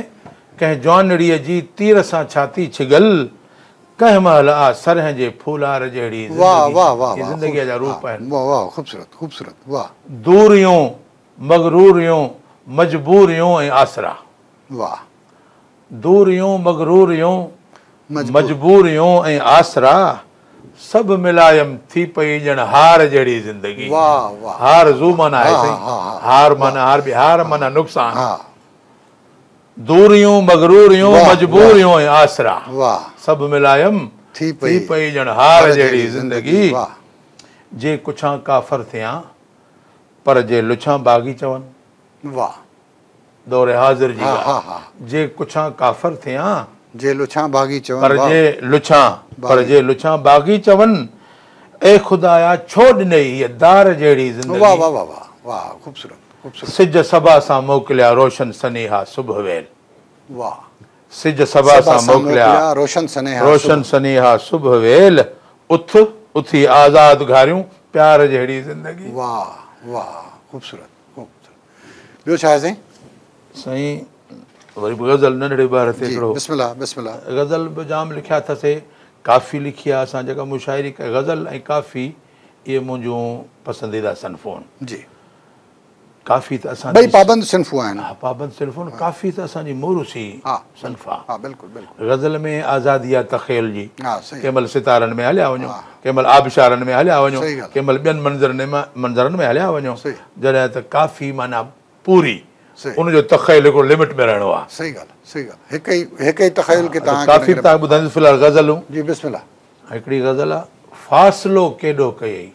ڪنهن جوانڙيء جي تير سان ڇاتي ڇڳل، ڪنهن مهل آ سرهن جي ڦولار جهڙي زندگي. واه واه اهي زندگيء جا روپ آهن. واه واه خوبصورت خوبصورت واه. دوريون، مغروريون، مجبوريون ۽ آسرا. واه. دوريون، مغروريون، مجبوريون ۽ آسرا، سڀ ملايم ٿي پئي ڄڻ هار جهڙي زندگي. هار ذو معنيٰ آهي سائين. هار معنيٰ هار به هار معنيٰ نقصان. دوريون، مغروريون، مجبوريون ۽ آسرا، سڀ ملايم ٿي پئي ڄڻ هار جهڙي زندگي. جي ڪڇان ڪافر ٿيان، پر جي لڇان باغي چون. دور حاضر جي ڳالهه. جي ڪڇان ڪافر ٿيان. جي لڇان باغي چون. پر جي لڇان پر جي لڇان باغي چون. اي خدايا ڇو ڏنئي هيء دار جهڙي زندگي. واه واه واه واه خوبصورت خوبصورت. سج صبا سان موڪليا روشن سنيها صبح ويل. واه. سج صبا سان موڪليا روشن سنيها روشن سنيها صبح ويل. اٿ اٿي آزاد گهاريون پيار جهڙي زندگي. واه واه خوبصورت خوبصورت. ٻيو ڇا آهي سائين؟ سائين وري به غزل ننڍڙي ٻار تي هڪڙو. بسم الله بسم الله. غزل به جام لکيا اٿسي، ڪافي لکي آهي اسان جيڪا مشاعري ڪئي، غزل ۽ ڪافي اهي منهنجون پسنديده صنفون آهن. جي. ڪافي ته اسان ٻئي پابند صنفون آهن. ها پابند صنفون، ڪافي ته اسان جي موروثي صنف آهي. ها بلڪل بلڪل. غزل ۾ آزادي آهي تخيل جي. ها صحيح. ڪنهن مهل ستارن ۾ هليا وڃو. ڪنهن مهل آبشارن ۾ هليا وڃو، ڪنهن مهل ٻين منظرن ۾ هليا وڃو، جڏهن ته ڪافي معنيٰ پوري ان جو تخيل هڪڙو لمٽ ۾ رهڻو آهي. صحيح ڳالهه صحيح ڳالهه هڪ ئي هڪ ئي تخيل کي توهان ڪافي به توهان کي ٻڌائيندس في الحال غزلون. جي بسم الله. هڪڙي غزل آهي فاصلو ڪيڏو ڪيئي.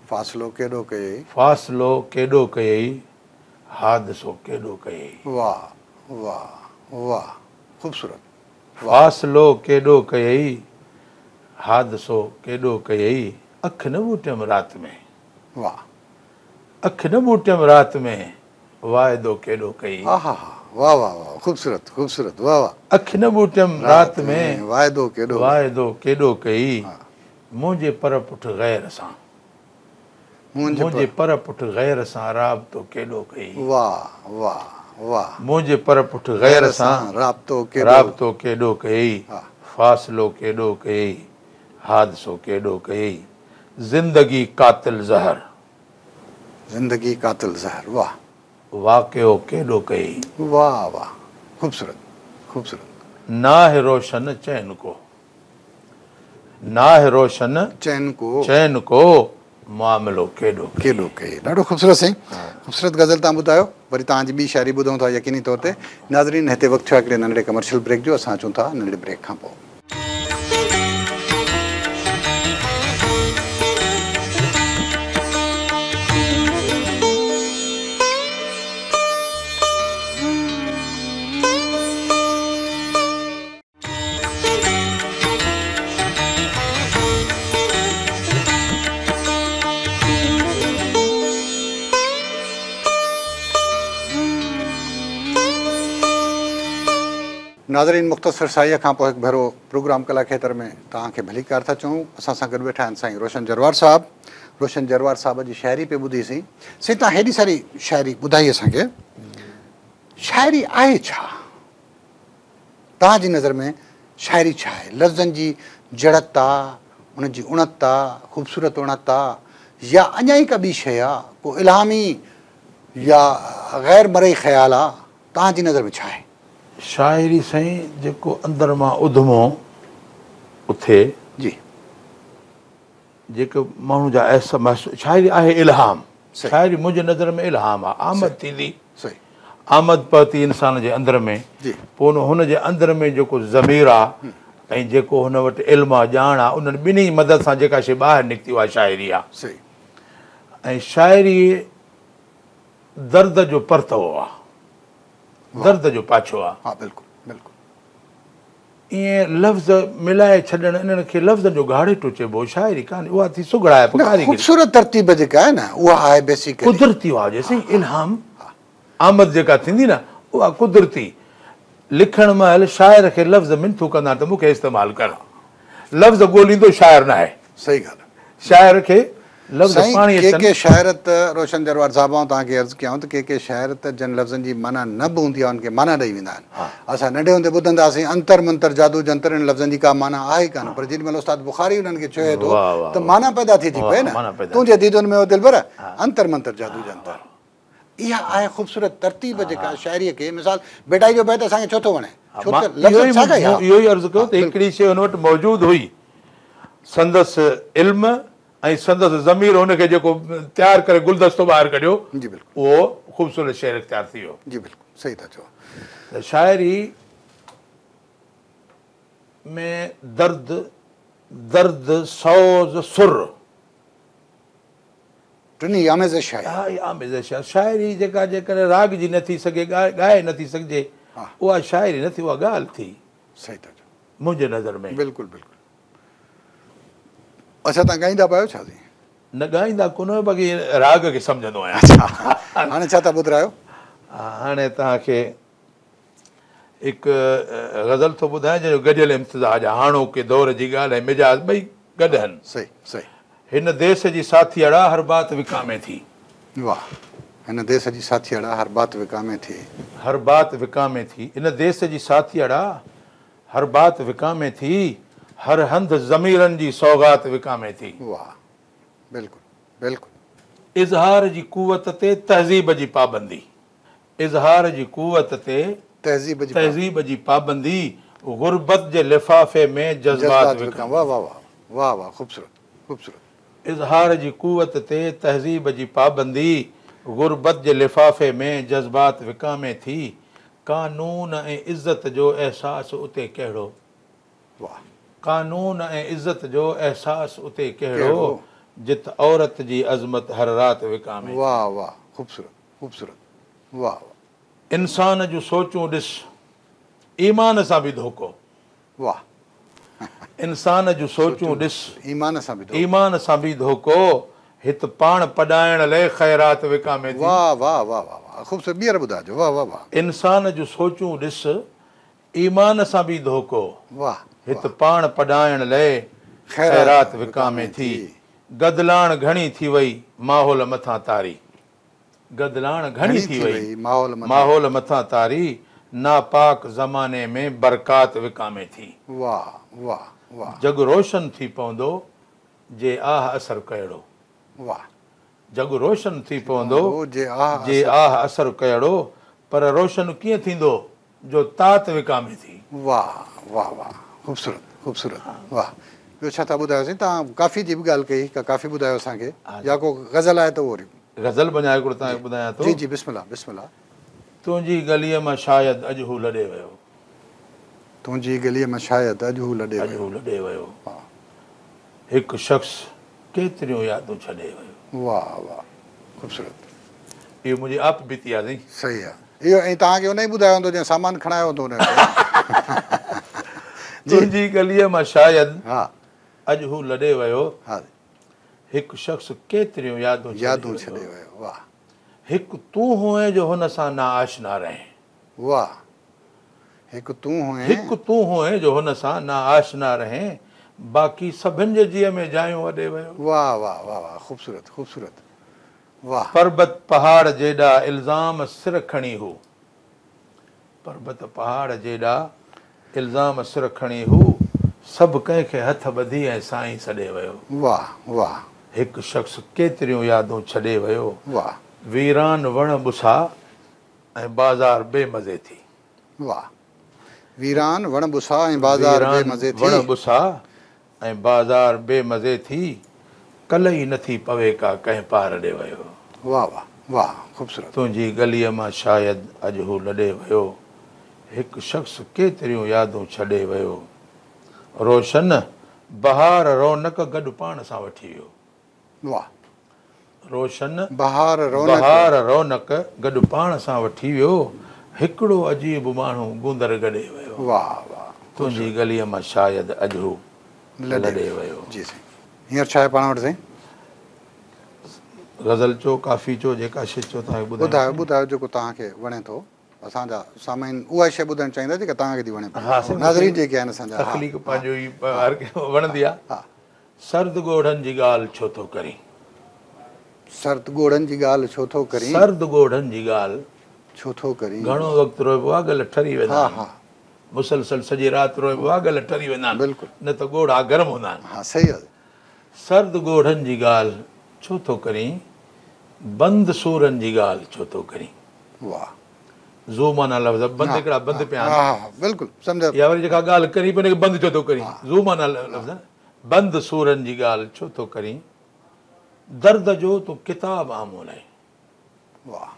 فاصلو ڪيڏو ڪيئي. فاصلو ڪيڏو ڪيئي حادثو ڪيڏو ڪيئي. واه واه واه خوبصورت. فاصلو ڪيڏو ڪيئي، حادثو ڪيڏو ڪيئي، اک نه ٻوٽيم رات ۾. واه. اک نه ٻوٽيم رات ۾، واعدو ڪيڏو ڪيئي. آهاها واه واه واه خوبصورت خوبصورت واه واه. اک نه ٻوٽيم رات ۾، واعدو ڪيڏو. واعدو ڪيڏو ڪيئي، منهنجي پر پٺ غير سان. منهنجي پر پٺ غير سان رابطو ڪيڏو ڪيئي. واه واه واه. منهنجي پر پٺ غير سان رابطو ڪيڏو. رابطو ڪيڏو ڪيئي. فاصلو ڪيڏو ڪيئي. حادثو ڪيڏو ڪيئي. زندگي قاتل زهر. زندگي قاتل زهر واه. واقعو ڪيڏو ڪيئي. واه واه خوبصورت خوبصورت. ناهه روشن چين ڪو. ناهه روشن چين ڪو. چين ڪو. معاملو ڪيڏو ڪيئي. ڪيڏو ڪيئي. ڏاڍو خوبصورت سائين. خوبصورت غزل توهان ٻڌايو. وري توهان جي ٻي شاعري ٻڌون ٿا يقيني طور تي. ناظرين هتي وقت ٿيو آهي هڪڙي ننڍڙي ڪمرشل بريڪ جو اسان اچون ٿا ننڍڙي بريڪ کان پوء. ناظرين مختصر ساهيء کان پوء هڪ ڀيرو پروگرام ڪلا کيتر ۾ توهان کي ڀليڪار ٿا چئون. اسان سان گڏ ويٺا آهن سائين روشن جروار صاحب. روشن جروار صاحب جي شاعري پئي ٻڌي سين. سائين توهان هيڏي ساري شاعري ٻڌائي اسان کي. شاعري آهي ڇا؟ توهان جي نظر ۾ شاعري ڇا آهي؟ لفظن جي جڙت آ، ان جي اڻت آ، خوبصورت اڻت آ يا اڃا ئي ڪا ٻي شيء آ، ڪو الهامي يا غير مرئي خيال آ، توهان جي نظر ۾ ڇا آهي؟ شاعري سائين جيڪو اندر مان اڌمو اٿي. جي. جيڪي ماڻهو جا احساس محسوس شاعري آهي الهام شاعري منهنجي نظر ۾ الهام آهي آمد ٿيندي آمد پهتي انسان جي اندر ۾ پوء هن جي اندر ۾ جيڪو ضمير آهي ۽ جيڪو هن وٽ علم آهي ڄاڻ آهي انهن ٻنهي جي مدد سان جيڪا شيء ٻاهر نڪتي اها شاعري آهي ۽ شاعري درد جو پرتوو آهي درد جو پاڇو آهي ها بلڪل بلڪل ائين لفظ ملائي ڇڏڻ انهن کي لفظن جو گهاڙيٽو چئبو، شاعري ڪانهي، اها ٿي سگهڙائپ، نه ڪاريگري. خوبصورت ترتيب جيڪا آهي نه اها آهي بيسيڪلي. قدرتي اها هجي سائين الهام آمد جيڪا ٿيندي نه اها قدرتي لکڻ مهل شاعر کي لفظ منٿون ڪندا آهن ته مون کي استعمال ڪر لفظ ڳوليندو شاعر ناهي. صحيح ڳالهه. شاعر کي لفظ سائين پاڻهي ڪي اچن. ڪي شاعر ته روشن جروار صاحب آئون توهان کي عرض ڪيان ته ڪي ڪي شاعر ته جن لفظن جي معنيٰ نه به هوندي آهي انهن کي معنيٰ ڏئي ويندا آهن. اسان ننڍي هوندي ٻڌندا هئاسين انتر منتر جادو جنتر انهن لفظن جي ڪا معنيٰ آهي ئي ڪانه پر جيڏي مهل استاد بخاري انهن کي چوي ٿو ته معنيٰ پيدا ٿي ٿي پئي نه تنهنجي ديدن ۾ او دلبر انتر منتر جادو جنتر. اها آهي خوبصورت ترتيب جيڪا شاعريء کي مثال ڀٽائي جو بيت اسان کي ڇو ٿو وڻي ڇو ته لفظ ساڳيا ئي مون اهو ئي عرض ڪيو ته هڪڙي شيء هن وٽ موجود هئي سندس علم ۽ سندس ضمير هن کي جيڪو تيار ڪري گلدستو ٻاهر ڪڍيو جي بلڪل اهو خوبصورت شعر تيار ٿي ويو. جي بلڪل صحيح ٿا چئو. ته شاعري ۾ درد درد سوز سر. ٽنهي آميزش آهي. ها اها آميزش آهي. شاعري جيڪا جيڪڏهن راڳ جي نه ٿي سگهي ڳائي نه ٿي سگهجي اها شاعري نه ٿي اها ڳالهه ٿي. صحيح ٿا چئو. منهنجي نظر ۾. بلڪل بلڪل. اڇا توهان ڳائيندا به آهيو ڇا سائين؟ نه ڳائيندا ڪونه آهيون باقي راڳ کي سمجهندو آهيان. اڇا هاڻي ڇا ٿا ٻڌرايو؟ هاڻي توهان کي هڪ غزل ٿو ٻڌايان جنهن جو گڏيل امتزاج آهي هاڻوڪي دور جي ڳالهه ۽ مجاز ٻئي گڏ آهن. صحيح صحيح. هن ديس جي ساٿيئڙا هر بات وڪامي ٿي. واهه هن ديس جي ساٿيئڙا هر بات وڪامي ٿي. هر بات وڪامي ٿي. هن ديس جي ساٿيئڙا هر بات وڪامي ٿي، هر هنڌ ضميرن جي سوغات وڪامي ٿي. واهه بلڪل بلڪل. اظهار جي قوت تي تهذيب جي پابندي. اظهار جي قوت تي تهذيب جي پابندي، غربت جي لفافي ۾ جذبات وڪامي. واهه واهه واهه واهه واهه خوبصورت خوبصورت. اظهار جي قوت تي تهذيب جي پابندي، غربت جي لفافي ۾ جذبات وڪامي ٿي، قانون ۽ عزت جو احساس اتي ڪهڙو؟ واهه. قانون ۽ عزت جو احساس اتي ڪهڙو؟ جت عورت جي عظمت هر رات وڪامي ٿي. واهه واهه خوبصورت خوبصورت واهه واهه. انسان جون سوچون ڏس ايمان سان به ڌوڪو. واهه. انسان جون سوچون ڏس. ايمان سان به ڌوڪو. ايمان سان به ڌوڪو. هت پاڻ پڏائڻ لئه خيرات وڪامي ٿي. واهه واهه واهه واهه واهه خوبصورت ٻيهر ٻڌائجو واهه واهه واهه. انسان جون سوچون ڏس. ايمان سان به ڌوڪو. واهه هت پاڻ پڏائڻ لئه خيرات وڪامي ٿي. گدلاڻ گهڻي ٿي وئي ماحول مٿان طاري. گدلاڻ گهڻي ٿي وئي، ماحول مٿان طاري، ناپاڪ زماني ۾ برڪات وڪامي ٿي. واھ واھ واھ. جڳ روشن ٿي پوندو، جي آھ اثر ڪئڙو. واھ. جڳ روشن ٿي پوندو، جي آھ اثر ڪئڙو، پر روشن ڪيئن ٿيندو، جو تات وڪامي ٿي. واھ واھ واھ خوبصورت خوبصورت واھ. ٻيو ڇا ٿا ٻڌايو سائين؟ توهان ڪافي جي به ڳالهه ڪئي، ڪا ڪافي ٻڌايو اسان کي يا ڪو غزل آهي ته اهو وري. غزل به اڃا هڪڙو توهان کي ٻڌايان ٿو. جي جي بسم الله بسم الله. تنهنجي ڳليء مان شايد اڄ هو لڏي ويو. تنهنجي ڳليء مان شايد اڄ هو لڏي ويو. اڄ هو لڏي ويو. هڪ شخص ڪيتريون يادون ڇڏي ويو. واه واه خوبصورت. اهو منهنجي آپ بيتي آ سائين. صحيح آ اهو ۽ توهان کي ان ئي ٻڌايو هوندو جنهن سامان کڻايو هوندو ان جو. تنهنجي ڳليء مان شايد اڄ هو لڏي ويو. هڪ شخص ڪيتريون يادون ڇڏي ويو. واه. هڪ تون هئين جو هن سان نا آشنا رهين. واه. هڪ تون هئين. هڪ تون هئين جو هن سان نا آشنا رهين، باقي سڀن جي جيء ۾ جايون اڏي ويو. واه واه واه واه خوبصورت خوبصورت واه. پربت پهاڙ جيڏا الزام سر کڻي هو پربت پهاڙ جيڏا الزام سر کڻي هو سڀ ڪنهن کي هٿ ٻڌي ۽ سائين سڏي ويو. واه واه. هڪ شخص ڪيتريون يادون ڇڏي ويو. واه. ويران وڻ ٻسا ۽ بازار بي مزي ٿي. واه. ويران وڻ ٻسا ۽ بازار بي مزي ٿي. ويران وڻ ٻسا ۽ بازار بي مزي ٿي. ڪل ئي نه ٿي پوي ڪا ڪنهن پار ڏي ويو. واه واه واه خوبصورت. تنهنجي ڳليء مان شايد اڄ هو لڏي ويو. هڪ شخص ڪيتريون يادون ڇڏي ويو. روشن بهار رونق گڏ پاڻ سان وٺي ويو. واه. روشن بهار رونق. بهار رونق گڏ پاڻ سان وٺي ويو. هڪڙو عجيب ماڻهو گوندر گڏي ويو. واه واه. تنهنجي ڳليء مان شايد اڄ هو لڏي ويو. جي سائين. هينئر ڇا آهي پاڻ وٽ سائين؟ غزل چئو، ڪافي چئو، جيڪا شيء چئو توهان کي ٻڌايان ٻڌايو ٻڌايو جيڪو توهان کي وڻي ٿو. اسان جا سامعين اها ئي شيء ٻڌڻ چاهيندا جيڪا توهان کي ٿي وڻي پئي. ناظرين جيڪي آهن اسان جا. تخليق پنهنجو ئي هر ڪنهن کي وڻندي آهي. سرد ڳوڙهن جي ڳالهه ڇو ٿو ڪرين. سرد ڳوڙهن جي ڳالهه ڇو ٿو ڪرين. سرد ڳوڙهن جي ڳالهه ڇو ٿو ڪرين. گهڻو وقت روئبو آ ڳل ٺري ويندا آهن. مسلسل سڄي رات روئبو آ ڳل ٺري ويندا آهن. بلڪل. نه ته ڳوڙها گرم هوندا آهن. ها صحيح آ. سرد ڳوڙهن جي ڳالهه ڇو ٿو ڪرين. بند سورن جي ڳالهه ڇو ٿو ڪرين. واه. ذو معنيٰ لفظ بند هڪڙا بند پيا آهن. ها ها بلڪل سمجهيا. يا وري جيڪا ڳالهه ڪرين پيو ان کي بند ڇو ٿو ڪرين. ذو معنيٰ لفظ بند سورن جي ڳالهه ڇو ٿو ڪرين. درد جو تون ڪتاب آن مون لئه. واه.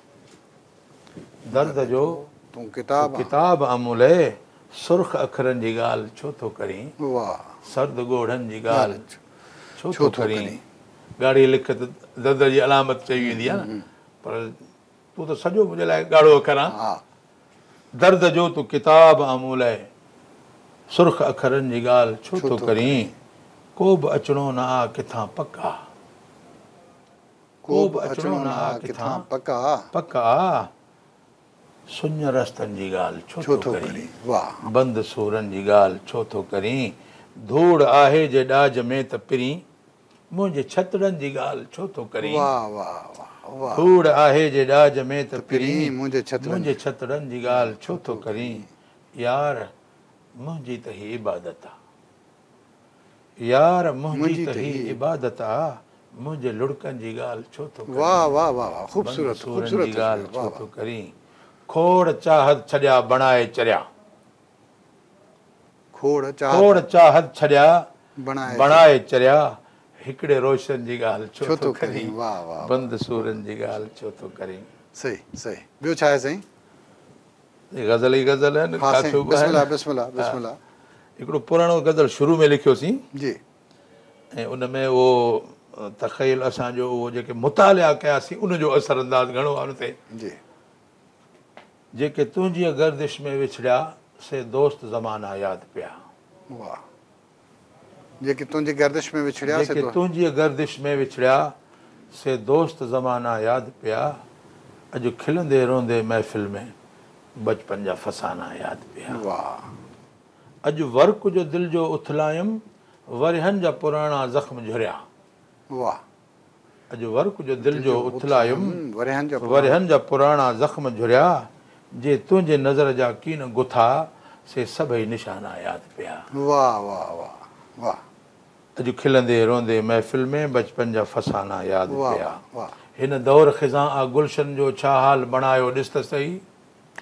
درد جو تون ڪتاب ڪتاب آن مون لئه. سرخ اکرن جي ڳالهه ڇو ٿو ڪرين. واه. سرد ڳوڙهن جي ڳالهه ڇو ٿو ڪرين. ڳاڙهي لکت درد جي علامت چئي ويندي آهي نه پر تون ته سڄو منهنجي لاء ڳاڙهو اکر آن. درد جو تون ڪتاب آن مون لئه. سرخ اکرن جي ڳالهه ڇو ٿو ڪرين. ڪو به اچڻو نه آ ڪٿان پڪ آ. ڪو به اچڻو نه آ ڪٿان پڪ آ. پڪ آ. سڃ رستن جي ڳالهه ڇو ٿو ڪرين. بند سورن جي ڳالهه ڇو ٿو ڪرين. ڌوڙ آهي جي ڏاج ۾ ته پرين. منهنجي ڇتڙن جي ڳالهه ڇو ٿو ڪرين؟ ڌوڙ آهي جي ڏاج ۾ ته پرين، منهنجي ڇتڙن جي ڳالهه ڇو ٿو ڪرين؟ يار منهنجي ته هي عبادت آ. يار منهنجي ته هي عبادت آ، منهنجي لڙڪن جي ڳالهه ڇو ٿو ڪرين؟ بند سورن جي ڳالهه ڇو ٿو ڪرين؟ کوڙ چاهت ڇڏيا بڻائي چريا. کوڙ چاهت ڇڏيا بڻائي چريا، هڪڙي روشن جي ڳالهه ڇو ٿو ڪرين، بند سورن جي ڳالهه ڇو ٿو ڪرين. صحيح صحيح ٻيو ڇا آهي سائين؟ غزل ئي غزل آهن ڪافيون به آهن. بسم الله بسم الله بسم الله. هڪڙو پراڻو غزل شروع ۾ لکيوسين جي ۽ ان ۾ اهو تخيل اسان جو اهو جيڪي مطالعا ڪياسين ان جو اثر انداز گهڻو آهي ان تي جي. جيڪي تنهنجيء گردش ۾ وڇڙيا، سي دوست زمانا ياد پيا. واه. جيڪي تنهنجي گردش ۾ وڇڙيا، سي جيڪي تنهنجيء گردش ۾ وڇڙيا، سي دوست زمانا ياد پيا. اڄ کلندي روئندي محفل ۾، بچپن جا فسانا ياد پيا. واه. اڄ ورق جو دل جو اٿلايم، ورهين جا پراڻا زخم جهريا. واه. اڄ ورق جو دل جو اٿلايم، ورهين جا پراڻا زخم جهريا، جي تنهنجي نظر جا ڪين گٿا، سي سڀئي نشانا ياد پيا. واه واه واه واه. اڄ کلندي روئندي محفل ۾، بچپن جا فسانا ياد پيا. هن دور خزان آ گلشن جو ڇا حال بڻايو ڏس ته سهي.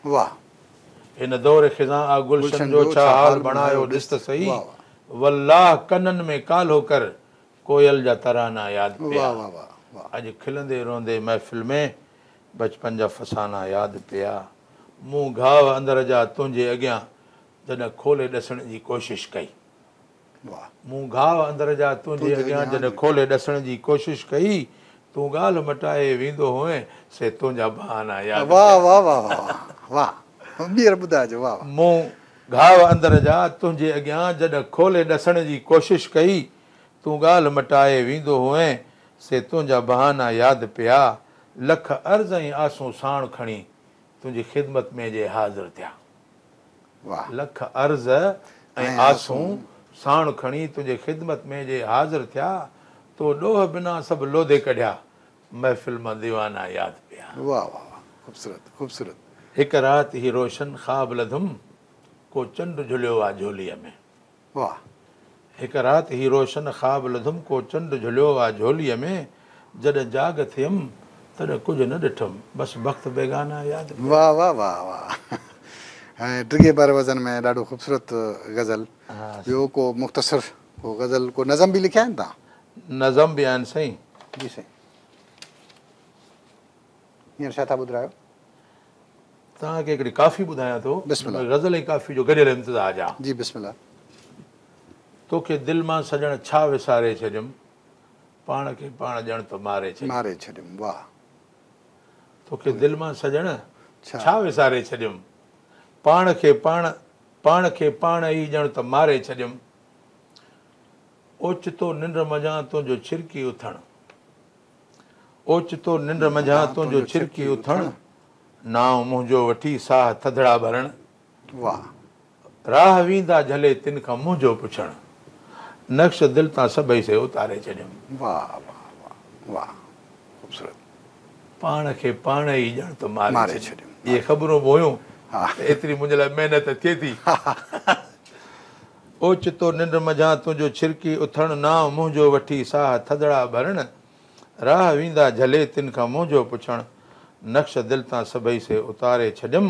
واه. هن دور خزان آ گلشن جو ڇا حال بڻايو ڏس ته سهي. والله ڪنن ۾ ڪالهو ڪر ڪوئل جا ترانا ياد پيا. اڄ کلندي روئندي محفل ۾ بچپن جا فسانا ياد پيا. مون گهاء اندر جا تنهنجي اڳيان جڏهن کولي ڏسڻ جي ڪوشش ڪئي. مون گهاء اندر جا تنهنجي اڳيان جڏهن کولي ڏسڻ جي ڪوشش ڪئي، تون ڳالهه مٽائي ويندو هئين، سي تنهنجا بهانا ياد پيا. واه واه واه واه واه ٻيهر ٻڌائجو واه واه. مون گهاء اندر جا تنهنجي اڳيان جڏهن کولي ڏسڻ جي ڪوشش ڪئي، تون ڳالهه مٽائي ويندو هئين، سي تنهنجا بهانا ياد پيا. لک عرض ۽ آسون ساڻ کڻي تنهنجي خدمت ۾ جي حاضر ٿيا. لک عرض ۽ آسون ساڻ کڻي تنهنجي خدمت ۾ جي حاضر ٿيا، تو ڏوهه بنا سڀ لوڌي ڪڍيا، محفل مان ديوانا ياد پيا. واه واه واه خوبصورت خوبصورت. هڪ رات هي روشن خواب لڌم، ڪو چنڊ جهليو آ جهوليء ۾. واه. هڪ رات هي روشن خواب لڌم ڪو چنڊ جهليو آ جهوليء ۾، جڏهن جاڳ ٿيم تڏهن ڪجهه نه ڏٺم، بس بخت بيگانا ياد پيا. واه واه واه واه ۽ ڊگهي بحر وزن ۾ ڏاڍو خوبصورت غزل. ٻيو ڪو مختصر ڪو غزل ڪو نظم به لکيا آهن توهان؟ نظم به آهن سائين. جي سائين. هينئر ڇا ٿا ٻڌرايو؟ توهان کي هڪڙي ڪافي ٻڌايان ٿو. بسم الله. غزل ۽ ڪافي جو گڏيل امتزاج آ. جي بسم الله. توکي دل مان سڄڻ ڇا وساري ڇڏيم، پاڻ کي پاڻ ڄڻ ته ماري ڇڏيم. ماري ڇڏيم واه. توکي دل مان سڄڻ ڇا وساري ڇڏيم، پاڻ کي پاڻ پاڻ کي پاڻ ئي ڄڻ ته ماري ڇڏيم. اوچتو ننڊ منجهان تنهنجو ڇرڪي اٿڻ. اوچتو ننڊ منجهان تنهنجو ڇرڪي اٿڻ، نانء منهنجو وٺي ساهه ٿڌڙا ڀرڻ. واه. راهه ويندا جهلي تن کان منهنجو پڇڻ، نقش دل تان سڀئي سي اتاري ڇڏيم. واه واه واه واه خوبصورت. پاڻ کي پاڻ ئي ڄڻ ته ماري ڇڏيم. اهي خبرون به هيون ته ايتري منهنجي لاء محنت ٿئي ٿي. اوچتو ننڊ منجهان تنهنجو ڇرڪي اٿڻ، نانء منهنجو وٺي ساهه ٿڌڙا ڀرڻ، راهه ويندا جهلي تن کان منهنجو پڇڻ، نقش دل تان سڀئي سي اتاري ڇڏيم،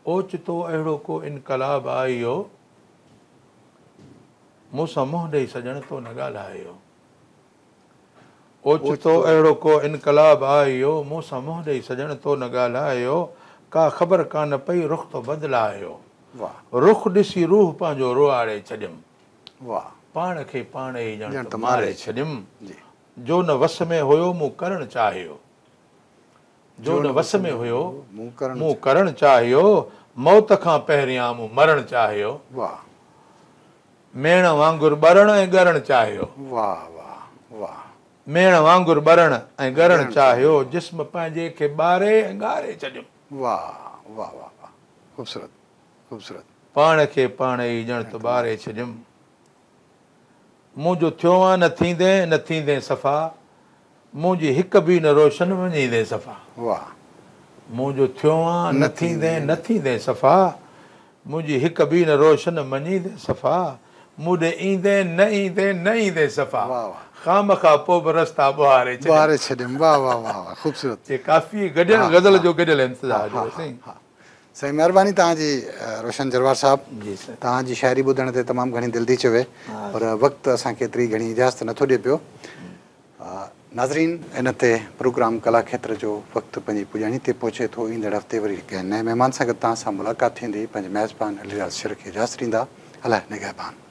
اوچتو اهڙو ڪو انقلاب آيو، مون سان منهن ڏئي سڄڻ تو نه ڳالهايو. اوچتو اهڙو ڪو انقلاب آيو، مون سان منهن ڏئي سڄڻ تو نه ڳالهايو، ڪا خبر ڪانه پئي رخ تو بدلايو، رخ ڏسي روح پنهنجو روئاڙي ڇڏيم، پاڻ کي پاڻ ئي ڄڻ ته ماري ڇڏيم، جو نه وس ۾ هيو مون ڪرڻ چاهيو، جو نه وس ۾ هيو مون ڪرڻ چاهيو، موت کان پهريان مون مرڻ چاهيو. ميڻ وانگر ٻرڻ ۽ ڳرڻ چاهيو. واه واه واه. ميڻ وانگر ٻرڻ ۽ ڳرڻ چاهيو. جسم پنهنجي کي ٻاري ۽ ڳاري ڇڏيم. واه واه واه واه خوبصورت خوبصورت. پاڻ کي پاڻ ئي ڄڻ ته ٻاري ڇڏيم. مون جو ٿيو آن نه ٿيندين نه ٿيندين صفا. منهنجي هڪ به نه روشن مڃيندين صفا. واه. مون جو ٿيو آن نه ٿيندين نه ٿيندين صفا. منهنجي هڪ به نه روشن مڃيندين صفا. مون ڏي ايندين نه ايندين نه ايندين صفا. خوامخواه پوء به رستا ٻوهاري ڇڏيم. ٻوهاري ڇڏيم واه واه واه واه خوبصورت. هي ڪافي گڏيل غزل جو گڏيل امتزاج هو سائين. سائين مهرباني توهان جي روشن جروار صاحب توهان جي شاعري ٻڌڻ تي تمام گهڻي دل ٿي چوي پر وقت اسان کي ايتري گهڻي اجازت نٿو ڏي پيو. ناظرين ان تي پروگرام ڪلا کيتر جو وقت پنهنجي پڄاڻي تي پهچي ٿو ايندڙ هفتي وري ڪنهن نئين مهمان سان گڏ توهان سان ملاقات ٿيندي پنهنجي ميزبان علي راز شر کي اجازت ڏيندا الله نگهبان.